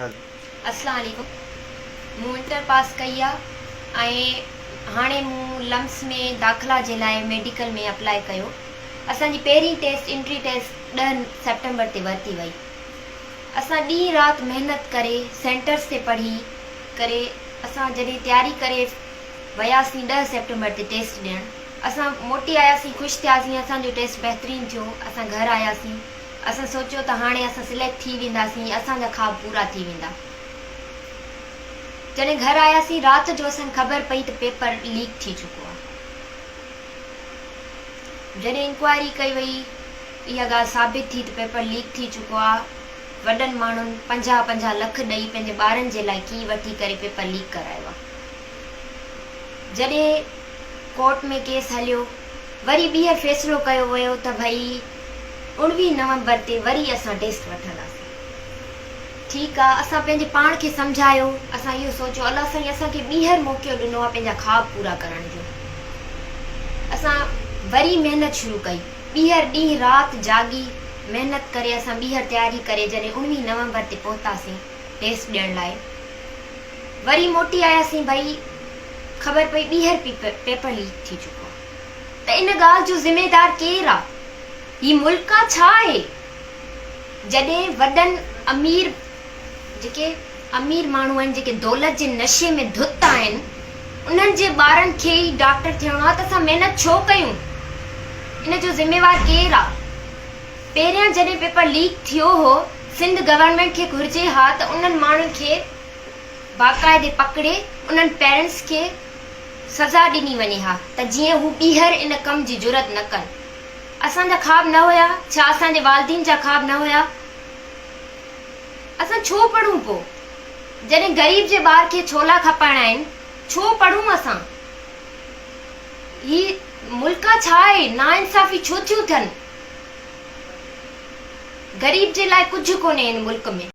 اسلام عليڪم مون انٽر پاس ڪئي آ ۽ هاڻي مون لمس ۾ داخلا جي لاء ميڊيڪل ۾ اپلائي ڪيو اسان جي پهرين ٽيسٽ انٽري ٽيسٽ 10 سيپٽمبر تي ورتي وئي اسان ڏينهن رات محنت ڪري سينٽرس تي پڙهي ڪري اسان جڏهن تياري ڪري وياسين 10 سيپٽمبر تي ٽيسٽ ڏيڻ اسان موٽي آياسين خوش ٿياسين اسان جو ٽيسٽ بهترين ٿيو اسان گهر آياسين اسان سوچيو ته هاڻي اسان سليڪٽ ٿي وينداسين اسان جا خواب پورا ٿي ويندا. جڏهن گهر آياسين رات جو اسان کي خبر پئي ته پيپر ليڪ ٿي چڪو آهي. جڏهن انڪوائري ڪئي وئي اها ڳالهه ثابت ٿي ته پيپر ليڪ ٿي چڪو آهي. وڏن ماڻهن 50 50 لک ڏئي پنهنجي ٻارن جي لاء ڪي وٺي ڪري پيپر ليڪ ڪرايو آهي. جڏهن ڪورٽ ۾ ڪيس هليو وري ٻيهر فيصلو ڪيو ويو ته ڀئي 19 نومبر تي وري اسان ٽيسٽ وٺنداسين. ٺيڪ آ اسان پنهنجي پاڻ کي سمجهايو، اسان اهو سوچيو الله سائين اسان کي ٻيهر موقعو ڏنو آ پنهنجا خواب پورا ڪرڻ جو. اسان وري محنت شروع ڪئي، ٻيهر ڏينهن رات جاڳي محنت ڪري اسان ٻيهر تياري ڪري جڏهن 19 نومبر تي پهتاسين ٽيسٽ ڏيڻ لاء وري موٽي آياسين ڀئي خبر پئي ٻيهر پيپر ليڪ ٿي چڪو آ. ته ان ڳالهه جو ذميدار ڪير آ؟ هي ملڪ آ ڇا آهي؟ جڏهن وڏن امير جيڪي امير ماڻهو آهن جيڪي دولت جي نشي ۾ ڌت آهن انهن جي ٻارن کي ئي ڊاڪٽر ٿيڻو آ ته اسان محنت ڇو ڪيون؟ ان جو ذميوار ڪير آ؟ پهريان جڏهن پيپر ليڪ ٿيو هو سنڌ گورنمينٽ کي گهرجي ها ته انهن ماڻهن کي باقاعدي پڪڙي انهن پيرنٽس کي سزا ڏني وڃي ها ته جيئن هو ٻيهر ان ڪم جي جرئت نه ڪن. اسان جا خواب نه هيا؟ ڇا اسان جي والدين جا خواب نه هيا؟ اسان ڇو پڙهون پو؟ جڏهن غريب جي ٻار کي ڇولا کپائڻا آهن، ڇو پڙهون اسان؟ هي ملڪ آ ڇا آهي؟ ناانصافي ڇو ٿيون ٿين؟ غريب جي لاء ڪجهه ڪونهي هن ملڪ ۾.